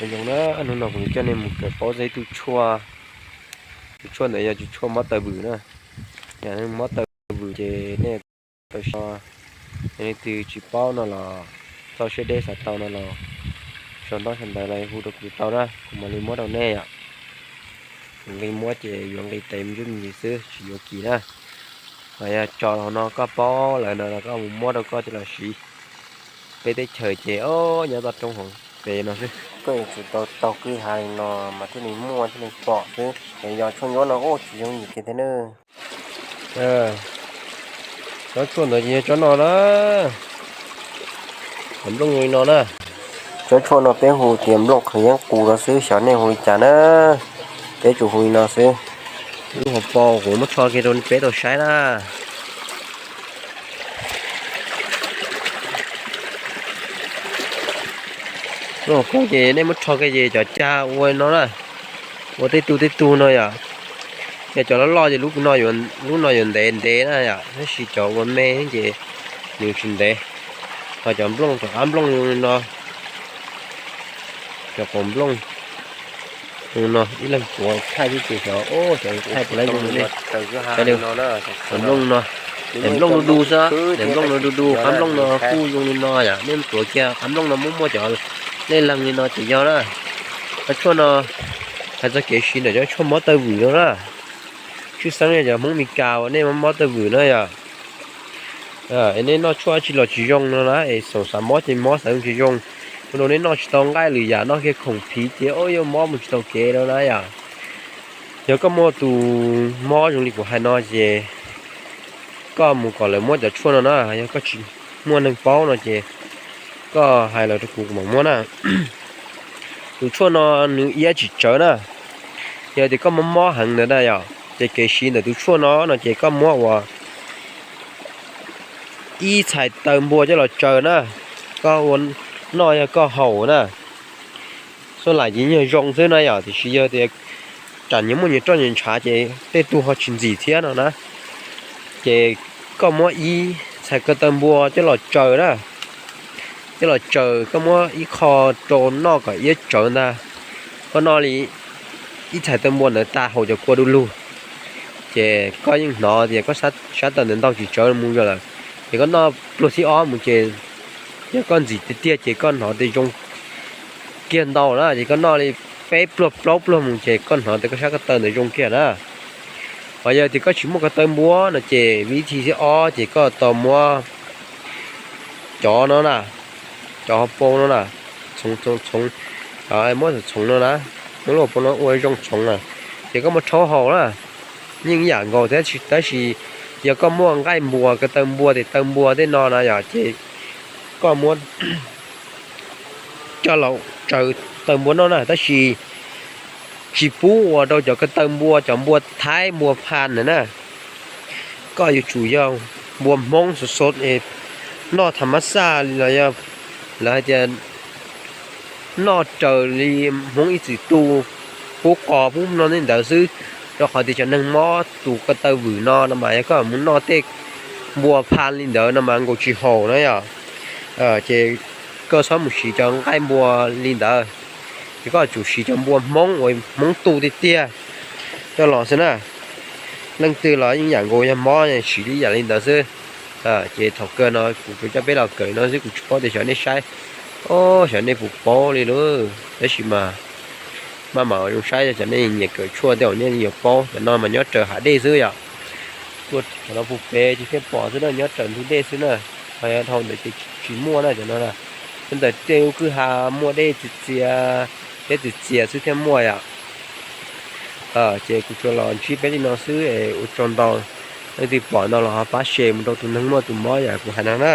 Zoo na, hnub no kuv coj nej mus kawm paub txog ib tug tshuaj. Tus tshuaj ntawd yog tus tshuaj mob taw vwm na. Yog mob taw vwm ces nej tau so, yog leej twg tsis paub no los txoj siab deb xav tau no los sau ntaub sau ntawv los hu rau kuv tau na, kuv mam li muab rau nej yom. Kuv nqi muab ces yuav nqi tes me ntsis me ntsis xwb, tsis yuav kim na. Ho yog tso los no koj paub lawm no los koj mus muab rau koj coj los siv. Peb teb chaws ces o, nyob toj roob hauv pes no xwb. Koj yuav tsum tau taug kwj ha li no mas thiaj li muaj thiaj li pom xwb, es yog tshuaj nyuab no ub tsis yooj yim kiag thiab na. Tsob tshuaj ntawd ces yog tsob no na. Cov nplooj zoo li no na. Tsob tshuaj no peb hu tias nplooj qhwv yeeb qus no xwb, xyov nej hu li cas na. Peb tsuas hu li no xwb. Lub hauv paus kuv muab rho kiag rau peb tau saib na. Lub hauv paus ces nej muab rho kiag ces cov cag ua no na, ua tej tug tej tug no yom. Ces cov loj loj ces lub no yuav ntev ntev na yom, tab sis cov ua me ces nws tsis ntev. Ho cov nplooj, cov qab nplooj no, cov qaum nplooj no ib leeg tuav thaij xwb ces xyov, xyov thaij puas laib zoo li. Cov nplooj no, daim nplooj no du du xwb, daim nplooj no du du, qab nplooj no kuj zoo li no yom, nej tuav kiag qab nplooj no muaj muaj cov lej leeg li no ces yog na. Cov tshuaj no, hais txog kev siv ntawm cov tshuaj mob taw vwm no na, tshwj xeeb yog cov Hmoob Mes Kas uas nej mob mob taw vwm na yom. Es nej noj tshuaj dab tsi los tsis zoo no na, es xoom xav mob ces mob xav zoo tsis zoo, ua rau nej noj tsis tau nqaij lwm yam, noj kiag khoom phiv ces o yuav mob mus tsis tau kev no na yom. Yog koj muaj tus mob zoo li kuv hais no ces koj mus kom lawv muab cov tshuaj no na, yog koj tsis muaj neeg paub no ces koj hais los rau kuv kuv mam muab na. Tus tshuaj no nws iab tsis tsawv na, yog tias koj mob mob heev ntawd na yom, ces kev siv ntawm tus tshuaj no no ces koj muab ua ib txhais taw npua coj los tsaws na, koj ua noj yog koj haus na. Xuab laim ces yog zoo xwb na yom, tiam sis yog tias ram nyias muaj nyias roj nyias ntshav ces tej tug ho tsis ntxim thiab no na. Ces koj muab ib txhais ko taw npua coj los tsaws na, coj los tsaws, koj muab ib qho rau noj kom iab tsawv ntag. Koj noj li ib txhais taw npua ntawd tas haus cov kua du lug, ces koj yeej hnov tias koj sab taw ntawd ntau tsis tsawv mus zog lawm. Ces koj noj pluag thib ob mus ces yog koj ntxim tiag tiag ces koj hnov tias zoo kiag ntau na, ces koj noj li peb pluag plaub pluag mus ces koj hnov tias koj sab ko taw ntawd zoo kiag na. Ho yog tias koj tsis muaj ko taw npua no ces vib thib thib ob ces koj tau muab cov no na, cov hauv paus no na, txhoov, txhoov, muab txhoov no na, muab lub hauv paus no ua zoo txhoov na, ces koj muab rhaub haus na, yeej ib yam nkaus thiab, tab sis yog koj muaj nqaij npua, ko taw npua, tes taw npua tej no na yom, ces koj muab coj los tsaws taw npua noj na, tab sis tsis pub ua rau cov ko taw npua, cov npua thaib npua pha ntawd na. Koj yuav tsum yog npua Hmoob xov xov, noj tham mab xaj los yog lawv hais tias noj raws li Hmoob ib txwm tu, pub qos pub no tej ntawd xwb, rau qhov tias cov neeg mob tus ko taw vwm no no mas yog koj mus noj tej npua pha li ntawd no mas nkaus tsis haum na yom. Ces koj txhob mus siv cov nqaij npua li ntawd, ces koj yuav tsum siv cov npua Hmoob uas Hmoob tu tiag tiag coj los xwb na. Leej twg los yeej yam nkaus, yog mob siv li yam li ntawd xwb. Ces thaum kawg no kuv tsuas coj peb los kawm no xwb, kuv tsis paub tias xyov nej saib, o, xyov nej puas paub li lauj, tab sis mas maj mam zoo saib, cov nej nyiam kawm tshuaj tej zaum nej yuav paub. Cov no mas nyob raws hav dej xwb yom. Tuaj thaum no puag pem ces thiaj pom xwb na, nyob raws ntug dej xwb na. Ho yog dhau ntawd ces tsis muaj na cov no na. Nyob ntawm tej lub kwj ha muaj dej txias txias, dej txias txias xwb thiaj muaj yom. Ces kuv tsuas los ntsib peb li no xwb es ua tsaug ntau. Leej twg pom no los ho pab share mus rau tus neeg muaj tus mob yam kuv hais no na.